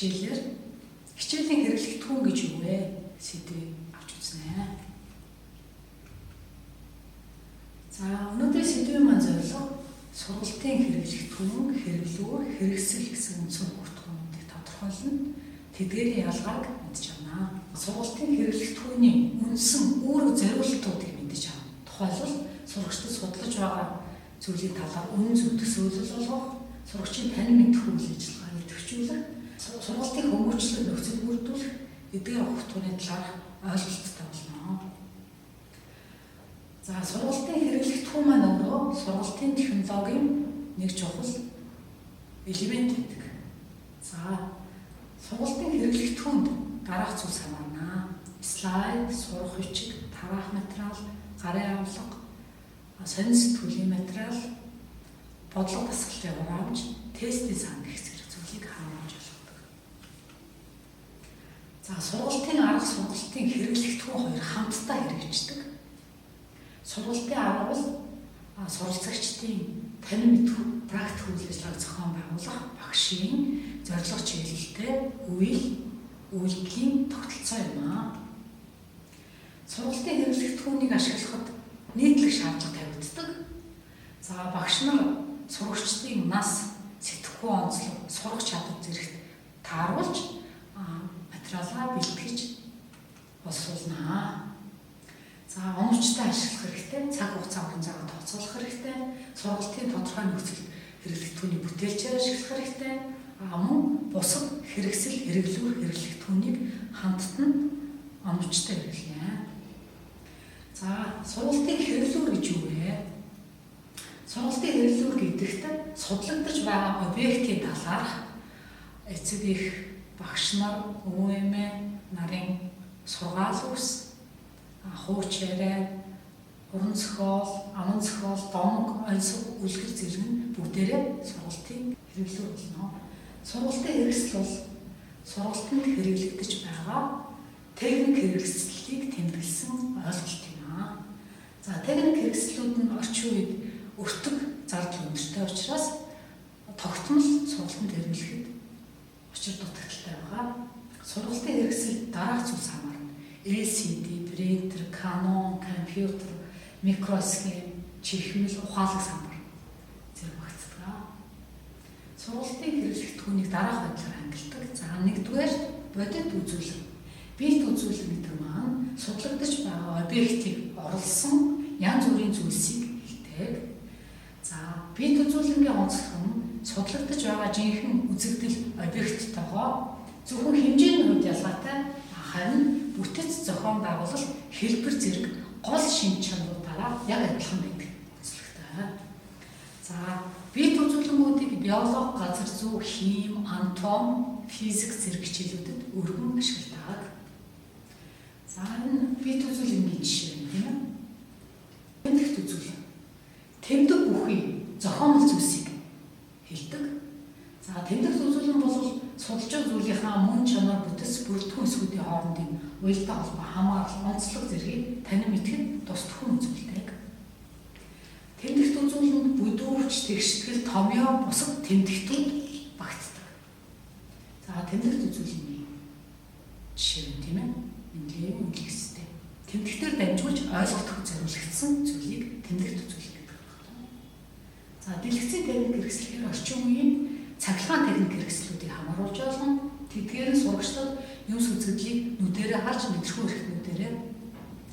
хичээлээр хичээлийн хэрэглэгдэхүүн гэж юу вэ? Сэдвийг авч үзнэ. За, өнөөдрийн сэдвийн маань зорилго сургалтын хэрэглэгдэхүүн, хэрэглүүр, хэрэгсэл гэсэн үндсэн өгөгдхүүнүүдийг тодорхойлно. Тэдгээрийн ялгааг мэдэж авна. Сургалтын хэрэглэгдэхүүний үндсэн үүрэг зориултуудыг мэдэж авна. Тухайлбал сурагчдад судлаж байгаа зүйлийн талаар үнэн зөв төсөөлөл олгох, сурагчийн танин мэдэх үйл ажиллагааг идэвхжүүлэх, сургалтын хөнгөвчлөх нөхцөл бүрдүүлэх эдгээр өгөгдхүүний талаарх ойлголттой болно. За, сургалтын хэрэглэгдэхүүн маань өөрөө сургалтын технологийн нэг чухал элемент байдаг. За, сургалтын хэрэглэгдэхүүнд дараах зүйлс хамаарна. Слайд, сурах бичиг, тараах материал, гарын авлага, сонин сэтгүүлийн материал, бодлого дасгалын хураамж, тестийн сан гэх зэрэг зүйлийг хамруулж болгодог. За, сургалтын арга, сургалтын хэрэглэгдэхүүн хоёр хамтдаа хэрэгждэг. Сургалтын арга бол суралцагчдын танин мэдэх практик үйл ажиллагааг зохион байгуулах багшийн зорилго чиглэлтэй үйлдэлийн тогтолцоо юм аа. Сургалтын хэрэглэгдэхүүнийг ашиглахад нийтлэг шаардлага тавигддаг. За, багш нар сурагчдын нас, сэтгхүү онцлог, сурах чадвар зэрэгт тааруулж материалаа бэлтгэж боловсруулна. За, оновчтой ашиглах хэрэгтэй, цаг хугацаа орон зайгаа тооцоолох хэрэгтэй, сургалтын тодорхой нөхцөлд хэрэглэгдэхүүний бүтээлчээр ашиглах хэрэгтэй. Мөн бусад хэрэгсэл, хэрэглүүр, хэрэглэгдэхүүнийг хамтд нь оновчтой хэрэглэнэ. За, сургалтын хэрэглүүр гэж юу вэ? Сургалтын хэрэглүүр гэдэгт судлагдаж байгаа объектын талаарх эцэг их, багш нар, өвөө эмээ нарын сургаал үс, хууч яриа, уран зохиол, аман зохиол, домог, оньсого, үлгэр зэрэг нь бүгдээрээ сургалтын хэрэглүүр болно. Сургалтын хэрэгсэл бол сургалтанд хэрэглэгдэж байгаа техник хэрэгслийг тэмдэглэсэн ойлголт юм аа. За, техник хэрэгслүүд нь орчин үед өртөг зардал өндөртэй учраас тогтмол сургалтанд хэрэглэхэд учир дутагдалтай байгаа. Сургалтын хэрэгсэл дараах зүйлс хамаарна. LCD, принтер, Canon, компьютер, микросхем, чихмэл, ухаалаг самбар зэрэг багтдаг. Сургалтын хэрэглэгдэхүүнийг дараах байдлаар ангилдаг. За, нэгдүгээр бодит үзүүлэг. Бит үзүүлэг гэдэг маань судлагдаж байгаа объектыг орлосон янз бүрийн зүйлсийг хэлдэг. За, бит үзүүлэнгийн онцлог нь судлагдаж байгаа жинхэнэ үзэгдэл объекттойгоо зөвхөн хэмжээний хувьд ялгаатай, харин бүтэц, зохион байгуулалт, хэлбэр зэрэг гол шинж чанаруудаараа яг адилхан байдаг онцлогтой. За, бит үзүүлэнгүүдийг биологи, газар зүй, хим, анатом, физик зэрэг хичээлүүдэд өргөн ашигладаг. За, энэ бит үзүүлэнгийн жишээ юм, тийм ээ. Тэмдэгт үзүүлэн. Тэмдэг бүхий зохиомол зүйлсийг хэлдэг. За, тэмдэгт үзүүлэн бол судалж байгаа зүйлийнхаа мөн чанар, бүтэц, бүрэлдэхүүн эсгүүдийн хоорондын уялдаа холбоо, хамаарал, онцлог зэргийг танин мэдэхэд тус төхөн үзүүлдэг. Тэмдэгт үзүүлэнд бүдүүвч, тэгштгэл, томьёо, бусад тэмдэгтүүд багтдаг. За, тэмдэгт үзүүлэнгийн жишээ нь, тийм ээ. Менделеевийн үнэлгэстэй. Тэмдэгтээр дамжуулж ойлгох зориулагдсан зүйлийг тэмдэгт үзүүлэх гэдэг байна. За, дэлгэцийн техник хэрэгслэхээр орчин үеийн цахилгаан техник хэрэгслүүдийг хамааруулж ойлгоно. Тэдгээр нь сурагчдад юмс үзэгдлийг нүдэрээ харж мэдрэхүй эрхтнүүдээрээ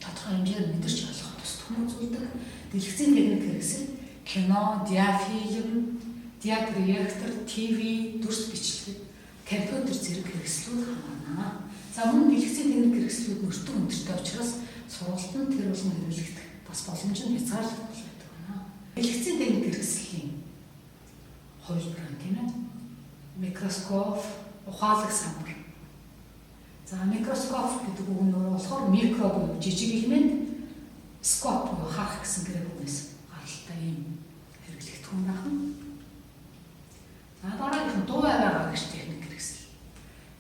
тодорхой хэмжээгээр мэдэрч ойлгох тус түлхэн үзүүлдэг. Дэлгэцийн техник хэрэгсэл кино, диафильм, диапроектор, ТV, дүрс бичлэг, компьютер зэрэг хэрэгслүүд хамаарна. За, мөн дэлгэцийн техник хэрэгслүүд өртөг өндөртэй учраас сургалтанд тэр болгон хэрэглэгдэх бас боломж нь хязгаарлалт байдаг байна. Дэлгэцийн техник хэрэгслийн хувилбар нь, тийм ээ. Микроскоп, ухаалаг самбар. За, микроскоп гэдэг үг нь болохоор микро буюу жижиг элемент, скоп буюу харах гэсэн грек үгнээс гаралтай ийм хэрэглэгдэхүүн байна. За, дараагийнх нь дуу авиа гаргагч техник хэрэгсэл.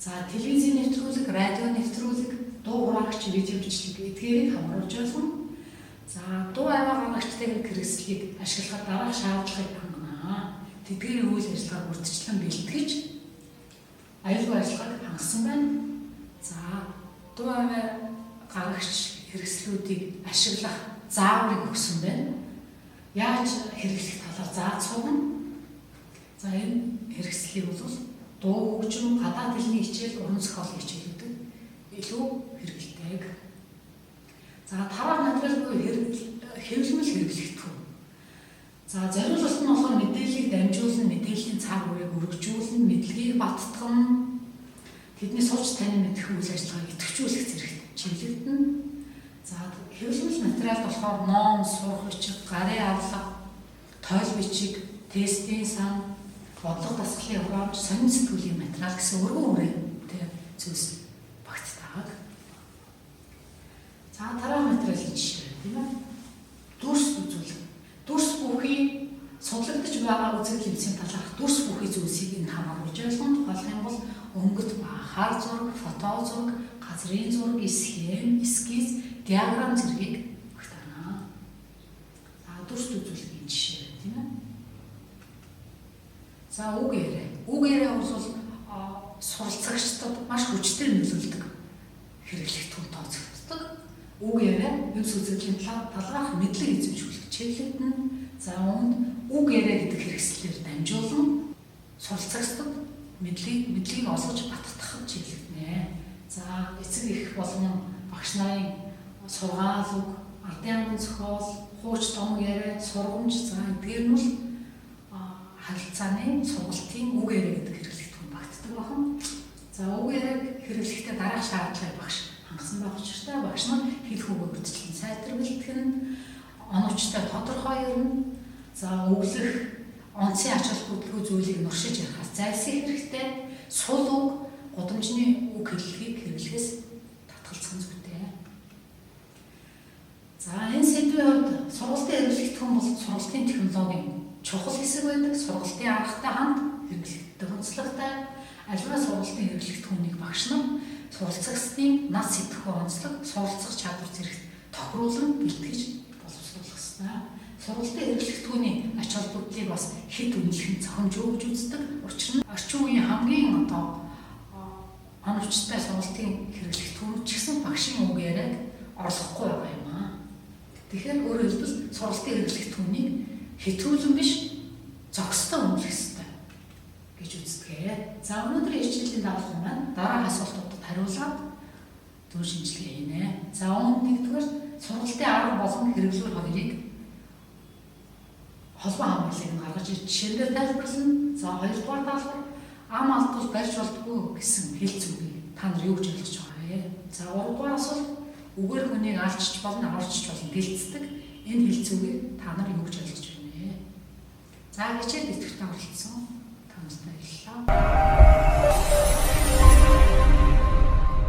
За, телевизийн нэвтрүүлэг, радио нэвтрүүлэг, дуу хураагч, видео бичлэг эдгээрийг хамруулж ойлгоно. За, дуу авиа гаргагч техник хэрэгслийг ашиглахад дараах шаардлагыг хангана. Тэдгээрийн үйл ажиллагааг урьдчилан бэлтгэж аюулгүй ажиллагааг хангасан байна. За, дуу авиа гарагч хэрэгслүүдийг ашиглах зааврыг өгсөн байна. Яаж хэрэглэх талаар зааж сурна. За, энэ хэрэгслийг бол дуу хөгжим, гадаад хэлний хичээл, уран зохиолын хичээлүүдэд илүү хэрэглэдэг. За, тараах материал буюу хэвлэмэл хэрэглэгдэхүүн. За, зориулалт нь болохоор мэдээллийг дамжуулна, мэдээллийн цаг үеийг өргөжүүлнэ, мэдлэгийг баттгана, тэдний сурч танин мэдэх үйл ажиллагааг идэвхжүүлэх зэрэгт чиглэгдэнэ. За, хэвлэмэл материалд болохоор ном, сурах бичиг, гарын авлага, тойл бичиг, тестийн сан, бодлого дасгалын хураамж, сонин сэтгүүлийн материал гэсэн өргөн хүрээтэй зүйлс багтдаг. За, тараах материалын жишээ тийм ээ. Дүрс үзүүлэг. Дүрс бүхий судлагдаж байгаа үзэгдэл эмцийн талаарх дүрс бүхий зүйлсийг энэ хамааруулж ойлгоно. Тухайлах юм бол өнгөт ба хар зураг, фото зураг, газрын зураг, схем, эскиз, диаграм зэргийг багтаана. За, дүрс үзүүлэгийн жишээ тийм ээ. За, үг яриа. Үг яриа бол суралцагчдад маш хүчтэй нөлөөлдөг хэрэглэгдэхүүн тооцогддог. Үг яриа эмс үзэгдлийн талаарх мэдлэг эзэмшүүлэх чиглэгдэнэ. За, үүнд үг яриа гэдэг хэрэгслээр дамжуулан суралцагчдад мэдлэгийг олгож баттгахад чиглэгдэнэ. За, эцэг эх болон багш нарын сургаал үг, ардын аман зохиол, хууч том яриа, сургамж, за эдгээр нь бол харилцааны сургалтын үг яриа гэдэг хэрэглэгдэхүүн багтдаг байна. За, үг яриаг хэрэглэхдээ дараах шаардлагыг багш хангасан байх учиртай багш нар хэлэх үгээ урьдчилан сайтар бэлтгэн, оновчтой тодорхой ярина. За, өглөх, онцын ач холбогдолгүй зүйлийг нуршиж ярихаас зайлсхийх хэрэгтэй. Сул үг, гудамжны үг хэллэгийг хэрэглэхээс татгалзах нь зүйтэй. За, энэ сэдвийн хувьд сургалтын хэрэглэгдэхүүн бол сургалтын технологийн чухал хэсэг байдаг. Сургалтын аргатай хамт хэрэглэгддэг онцлогтой. Аливаа сургалтын хэрэглэгдэхүүнийг багш нар суралцагчдын над сэтгэхүй онцлог, суралцах чадвар зэрэгт тохируулан бэлтгэж боловсруулах ёстой. Сургалтын хэрэглэгдэхүүний ач холбогдлыг бас хэд үнэлэх нь зохимжгүй гэж үздэг. Учир нь орчин үеийн хамгийн одоо оновчтой сургалтын хэрэглэгдэхүүн ч гэсэн багшийн үг яриаг орлохгүй байгаа юм аа. Тэгэхээр өөрөөр хэлбэл сургалтын хэрэглэгдэхүүнийг хэтрүүлэн биш зохистой үнэлэх ёстой гэж үздэг. За, өнөөдрийн хичээлийн даалгавар маань дараах асуултуудад хариулаад дүн шинжилгээ хийнэ. За, үүнд нэгдүгээр сургалтын арга болон хэрэглүүр хоёрыг холбоо хамгааллыг нь гаргаж жишээнээр тайлбарлана. За, хоёрдугаар даалгавар ам алдвал барьж болдгоо гэсэн хэл зүгийг та нар юу гэж ойлгож байгаа вэ? За, гуравдугаар асуулт үгээр хүнийг алчч болно, аварчч болно гэлцдэг. Энэ хэл зүгийг та нар юу гэж ойлгож байна вэ? За, хичээл идэвхтэй оролцсон та нарт баярлалаа.